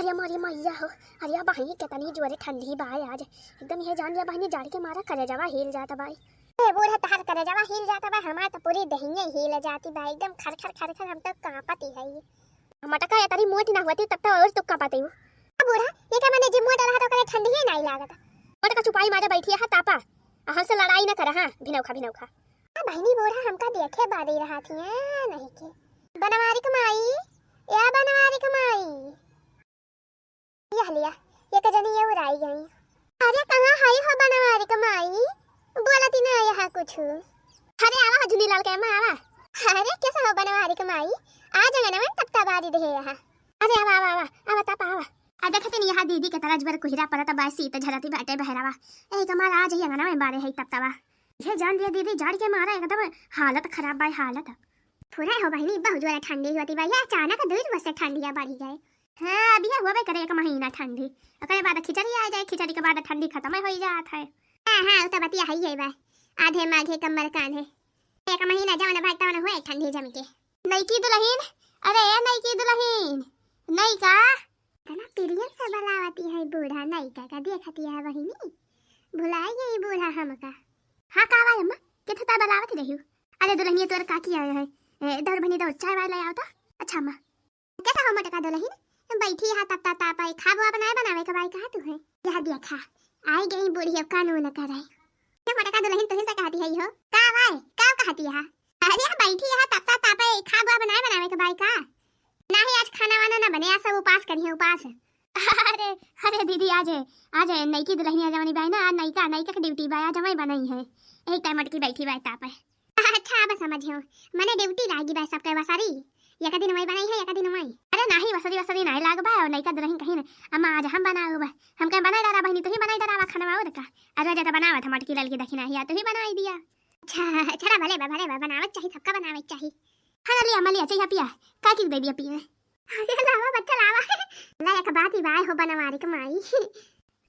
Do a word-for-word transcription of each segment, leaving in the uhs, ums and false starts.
अरे मोरी मैया हो, अरे बहिनी, केतनी जोरे ठंडी बाय आज। एकदम ये जान लिया बहिनी, जाड़ के मारा करेजवा हिल जात बाय। ए बूढ़ा, तहार करेजवा हिल जात बाय, हमार त पूरी देहिये हिल जाती बाय, एकदम खर खर खर खर हम तो कांपती है। मटका एतनी मोटी ना होती तब तो और तू कांपती हूँ। अब बूढ़ा, ये का माने जे मोटा रहा तो करे ठंडी ही नहीं लागत। मटका चुपाई मारे बैठी है तापा, अहाँ से लड़ाई ना कर, हाँ भिनौखा भिनौखा। आ बहिनी, बूढ़ा हमका देखे बारी रहा थी, नहीं के। बनवारी क माई, या बनवारी क माई। यह लिया, ये का जनी ये उड़ाई गई। अरे कहाँ है हो बनवारी क माई? बोलती ना यहाँ कुछ। अरे आवा हो झुनी लाल के अम्मा, आवा। अरे कैसा हो बनवारी क माई? आ जंगनवन तब तबारी दे यहाँ। अरे आवा, आवा, आवा, आवा तापा, आवा। आ देखते नहीं यहाँ दीदी के तरज बर कुहिरा परत बा, सीत झरती बाटे बहरावा। ए कमाल आज ही अंगना में बारे है तब तबा। ये जान लिया दीदी, जाड़ के मारा एकदम हालत खराब बा, हालत। फुरे हो बहिनी, बहुत जोरे ठंडी होती बा, ये अचानक दुई बजे से ठंडिया बढ़ी गए। हाँ, अब ये होबे करे एक महीना ठंडी, ओकरे बाद खिचड़ी आ जाए, खिचड़ी के बाद ठंडी खत्म हो जात है। हाँ, हाँ, उ तो बतिया है ही बा, आधे माघे कमर कान्हे, एक महीना जवन भाई तवन हुए ठंडी जम के। नईकी दुलहिन, अरे ए नईकी दुलहिन, नईका। इतना प्रियन से बुलावती है बूढ़ा, नईका का देखती है बहिनी, भुलाई गई बूढ़ा हमका। हाँ का बा अम्मा, किथे ता बुलावत रही हो? अरे दुलहिनिया तोर काकी आए हैं, ए, दौड़ बहिनी दौड़, चाय वाय ले आओ तो। अच्छा अम्मा। कैसा हो मोटका दुलहिन? बैठी है तब ता तापा, खाब वाब नाय बनावे के बाई कहा तू है? यह देखा, आई गई बूढ़ी अब कानून करे। ये मोटका दुलहिन तुही से कहती है हो? का बाय? का कहती है? अरे बैठी है तब ता तापा, खाब वाब नाय बनावे के बाई का? नाही आज खाना वाना ना बने, आज सब उपास करिए, उपास। अरे, अरे दीदी, आज, आज नईकी दुलहिनिया जवनी बाय ना, आज नईका, नईका के ड्यूटी बाय, आज वही बनाई है। एक टाइम मटकी बैठी बाय तापा। अच्छा, अब समझियो, मने ड्यूटी लागी बा सबके वसरी, एक दिन वही बनाई है, एक दिन वही। अरे नाही, वसरी वसरी नाही लाग बा, और नईका दुलहिन कहिन, अम्मा आज हम बनाऊ बा, हम कहे बनाई डरा बहिनी, तू ही बनाई डरावा खाना और का। अरे जब बनावत हम मटकी ललकी दखिना हिया, तू ही बनाई दिया। अच्छा, चला भले बा, भले बा, बनावे के चाही, सबका बनावे के चाही। हाँ लिया, मलिया, चाहिए पिया, का की दे दिया पिए। अरे लावा बच्चा लावा। ला एक बात ही बाय हो बनवारी के माई।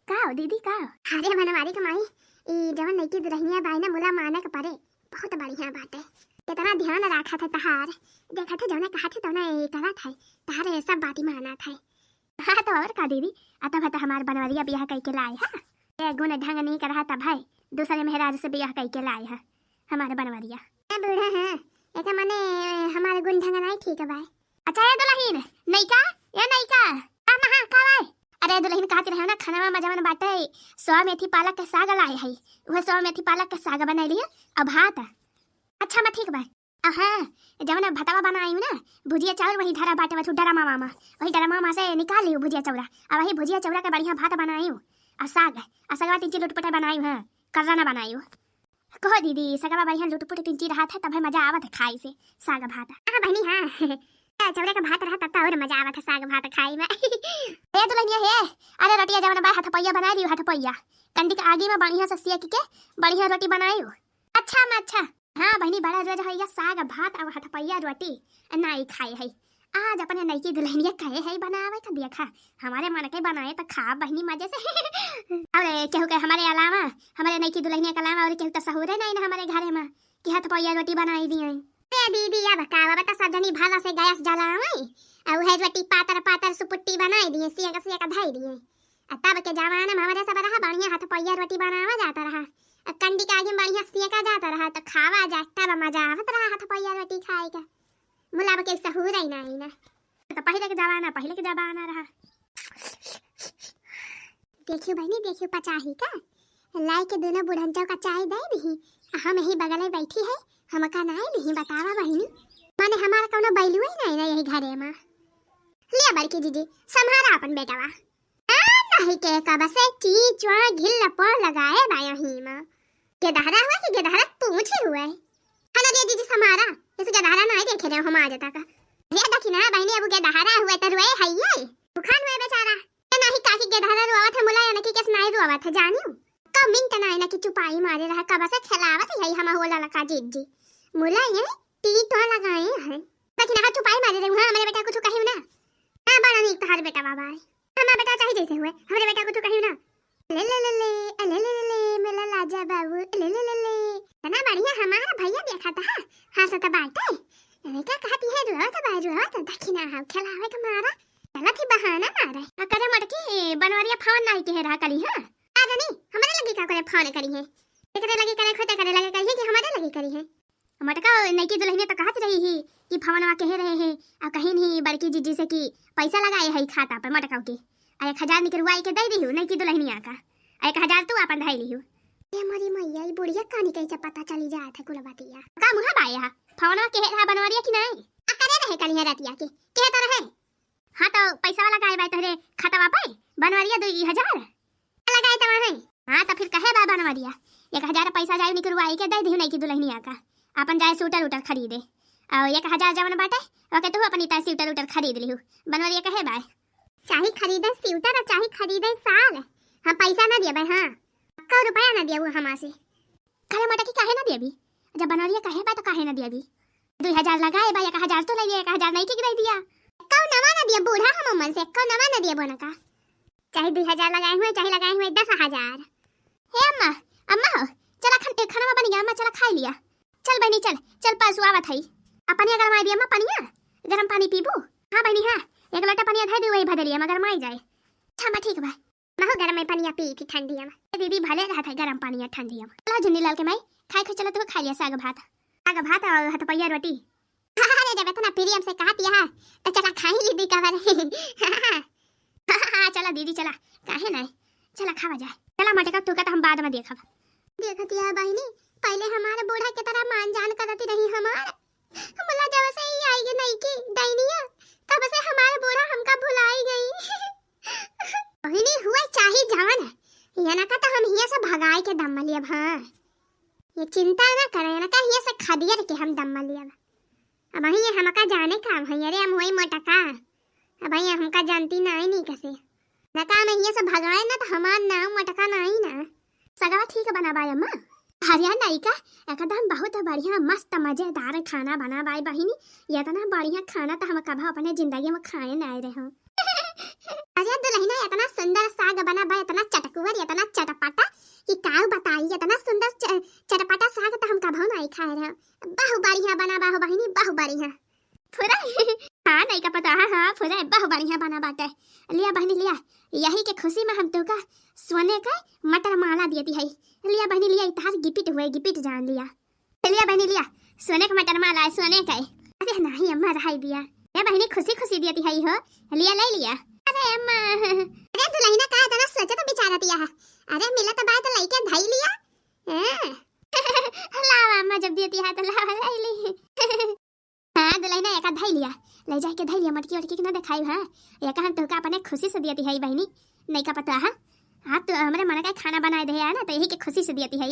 का हो दीदी, का हो? अरे बनवारी के माई, ई जवन नईकी दुलहिनिया बाय ना, मुला माने के परे, बहुत बढ़िया बात है। कितना ध्यान रखा था तहार, देखा था जौना कहा था तौना ये करा था, तहार ये सब बात ही माना था। हाँ तो और का दीदी, आ तब तो हमार बनवरिया बियाह कई के लाए है। ये गुण ढंग नहीं कर रहा तब है, दूसरे मेहराज से बियाह कई के लाए है हमारे बनवरिया। ए बूढ़ा है, एका मने हमारे गुण ढंग नहीं ठीक बा। अच्छा ए दुलहिन, नईका, ए नईका। हाँ माँ, हाँ, का बाय? अरे दुलहिन कहती रहे ना, खाना में जवन बाटे, सौ मेथी पालक के साग लाए है, वह सौ मेथी पालक के साग बनाई लिया, अब भात। अच्छा माँ, ठीक बा। अब हाँ, जवन भतवा बनाई ना, भुजिया चाउर वही धरा बाटे, वही डरमावा मा, वही डरमावा मा से निकाल लियो भुजिया चौरा, अब वही भुजिया चौरा के बढ़िया भात बनाई, आ साग, आ सगवा तीन चीज लुटपुटे बनाई, हाँ, कर्रा ना बनाई। कहो दीदी, सगवा बढ़िया लुटपुट तिंची रहा था, तब है मजा आवत है खाई से, साग भात। हाँ बहिनी, हाँ। ए, चौरे का भात रहा तब तो और मजा आवत है साग भात खाई में। ए दुलहिनिया हे, अरे रोटिया जवन बा हथपैया बना लियो, हथपैया। कंडी के आगी में बढ़िया से सेक के बढ़िया रोटी बनायो। अच्छा में अच्छा। हाँ बहिनी, बड़ा रोज है या साग भात और हथपैया रोटी नाई खाए है। आज अपने नईकी दुलहिनिया कहे है बनावे का, देखा हमारे मन के बनाए तो खा बहिनी मजे से। और केहू के हमारे अलावा, हमारे नईकी दुलहिनिया के अलावा और केहू तो सहूरे नहीं ना हमारे घरे में कि हथपैया रोटी बनाई दिए। ए दीदी, अब का, अब तो सब जनी भाला से गैस जलावे, और है रोटी पातर पातर सुपुट्टी बनाई दिए, सिया का सिया का धाई दिए। आ तब के जमाना में हमारे सब रहा बढ़िया हथपैया रोटी बनावा जाता रहा, आ कंडी के आगे में बढ़िया सेका जाता रहा, तो खावा जा, तब मजा आवत रहा हथपैया रोटी खाए का। मुलाब के सहूर ही नहीं ना। तो पहले के जमाना, पहले के जमाना रहा। देखियो बहिनी, देखियो पचाही का, लाई के दोनों बुढ़न चौ का चाय दे दही, आ हम यही बगल में बैठी है, हमका नाय दही, बतावा बहिनी, माने हमारा कौनो value ही नहीं ना यही घरे में। लिया बड़की दीदी, संभारा अपन बेटवा। आ, नहीं के कब से ची चुआ घिल्ल पो लगाए बा यहीं में। गेदहरा हुआ कि गेदहरा पूछे हुआ है। हलो रे दीदी समारा, इस गेदहरा नहीं देखे रहे हम आज तक। रे दखिना बहिनी, अब गेदहरा हुआ तो रोए है ये। दुखान हुए बेचारा। ये नहीं काकी गेदहरा रोवत है, मुला यानी कि केस नहीं रोवत है, जानियो। कब मिनट नहीं ना कि चुपाई मारे रहा, कब से खेलावत है हम होला लका जीत जी। मुला ये टी तो लगाए हैं। दखिना चुपाई मारे रहे, हाँ, हमारे बेटा कुछ कही ना। ना बड़ा नीक तहार बेटा बाबा है। हमार बेटा चाहे जैसे हुए, हमरे बेटा को तो कहियो ना। ले ले ले ले, ए ले ले ले ले, मेरा लाजा बाबू, ए ले ले ले ले। इतना बढ़िया हमारा भैया देखा था, हाँ, हंसत बाटे। अरे क्या कहती है, रुआवत बा, रुआवत, दखिना हम खेलावे के मारा। चलत ही बहाना मारे। आ करे मोटकी, बनवरिया फोन नाहीं किहे रहा कली, हाँ? का जानी, हमरे लगे का करे फोन करिहैं। एकरे लगे करे खोते करे लगे करिहैं कि हमरे लगे करिहैं। मोटका नइकी दुलहिनिया त कहत रही ही कि फोनवा किहे रहे है, आ कहिन ही बड़की जीजी से कि पैसा लगाए है खाता पर मोटका के। आ एक हजार निकरवाई के दइ दिहु नइकी दुलहिनिया का। आ एक हजार तू आपन धइ लिहु। ए मोरी मइया, ई बुढ़िया कानी कैसे पता चली जात है कुल बतिया। का मुहा बाए हा? फोनवा किहे रहा बनवरिया कि नाहीं? आ करे रहे कलिया रतिया के। किहे त रहे? हाँ, त पैसा वाला गाय बाय तोहरे खतवा पे बनवरिया दुई हजार लगाए तवा है। हाँ, त फिर कहे बा बनवरिया, एक हजार पैसा जाए निकरवाई के दइ दिहु नइकी दुलहिनिया का, आपन जाए स्वेटर उटर खरीदे। अउ एक हजार जवन बाटे, ओके तू अपनी ताई स्वेटर उटर खरीद लिहु। बनवरिया कहे बा, चाहे खरीदे स्वेटर अउ चाहे खरीदे साल, हम पैसा ना देबे। हाँ, कौ रुपया ना देबू हमासे। करे मोटकी काहे ना देबी? जब बनवरिया कहे बा त काहे ना देबी? दुई हजार लगाए बा, एक हजार तो लइए, एक हजार नइकी के दइ दिया। कौ नवा ना दिया बूढ़ा हम मन से, कौ नवा ना दिया बोना का। चाहे दुई हजार लगाए हुए, चाहे लगाए हुए दस हजार। हे अम्मा, अम्मा हो, चला खन-, ए, खाना बन गया अम्मा, चला खाई लिया। चल बहिनी चल, चल परसों आवत हई। आ पनिया गरमाई दिया अम्मा, पनिया, गरम पानी पीबू? हाँ बहिनी हाँ, एक लोटा पनिया धइ दी वही भदलिया में गरमाई जाए। अच्छा अम्मा ठीक बा। महू गरम में पनिया पी थी ठंडिया में। ए दीदी भले रहत है गरम पनिया ठंडिया में। चला जुन्नी लाल के माई, खाए खाए चला तू खा लिया साग भात। साग भात अउ हथपैया रोटी। अरे जब इतना प्रेम से कहत यह, त चला खाई ली दी कवर। हाँ, चला दीदी चला, काहे नाहीं, चला खावा जाए। चला मोटका तू का त हम बाद में देखब। देखत यह बहिनी, पहिले हमारे बूढ़ा के तरह मान जान करती रही हमार। मुला जब से ई आई गे नइकी डैनिया, तब से हमार बूढ़ा हमका भुलाई गई। बहिनी हुए चाही जवन, यनका त हम हिया से भगाई के दम लियब। हाँ, ये चिंता ना करे, यनका हिया से खदियर के हम दम लियब। अबहीं ये हमका जाने का, अबहीं अरे हम वही मोटका, अबहीं हमका जानती नाहीं नी कसे। नका हम हिया से भगाए ना त हमार नाम मोटका नाहीं ना। सगवा ठीक बना बा अम्मा? अरे नइका, एकदम बहुत बढ़िया, मस्त मजेदार खाना बना बा बहिनी। इतना बढ़िया खाना त हम कभो अपने जिंदगी में खाए नाहीं रहे। अरे दुलहिना, इतना सुंदर साग बना बा, इतना चटकुअर, इतना चटपटा कि काऊ बताई, इतना सुंदर च-, चटपटा साग त हम कभो नाहीं खाए रहे। बहु बढ़िया बना बा हो बहिनी, बहु बढ़िया। फुराई? हाँ, नइका पता है, हाँ, फुराई, बहु बढ़िया बना बाटे। लिया बहिनी, लिया, यही के खुशी में हम तोका सोने का मटर माला देती है। लिया बहिनी, लिया, ई तहार गिफ्ट हुए, गिफ्ट जान लिया। लिया बहिनी, लिया, सोने का मटर माला है, सोने का है। अरे नाहीं अम्मा, रहाई दिया। ए बहिनी, खुशी खुशी देती है हो, लिया, ले लिया। अरे अम्मा, अरे दुलहिना का इतना सोचत विचारत यह है? अरे मिलत बा त लइके धई लिया। हाँ। लावा अम्मा, जब देती है त लावा, ले ली। हाँ, दुलहिना एका धई लिया, ले जाए के धई लिया, मटकी वटकी के ना देखाई, हाँ। ये कहन तोहका अपने खुशी से दियती है बहिनी, नइका पता है। हाँ, तो हमरे मन का खाना बनाए दे है ना, तो यही के खुशी से दियती है।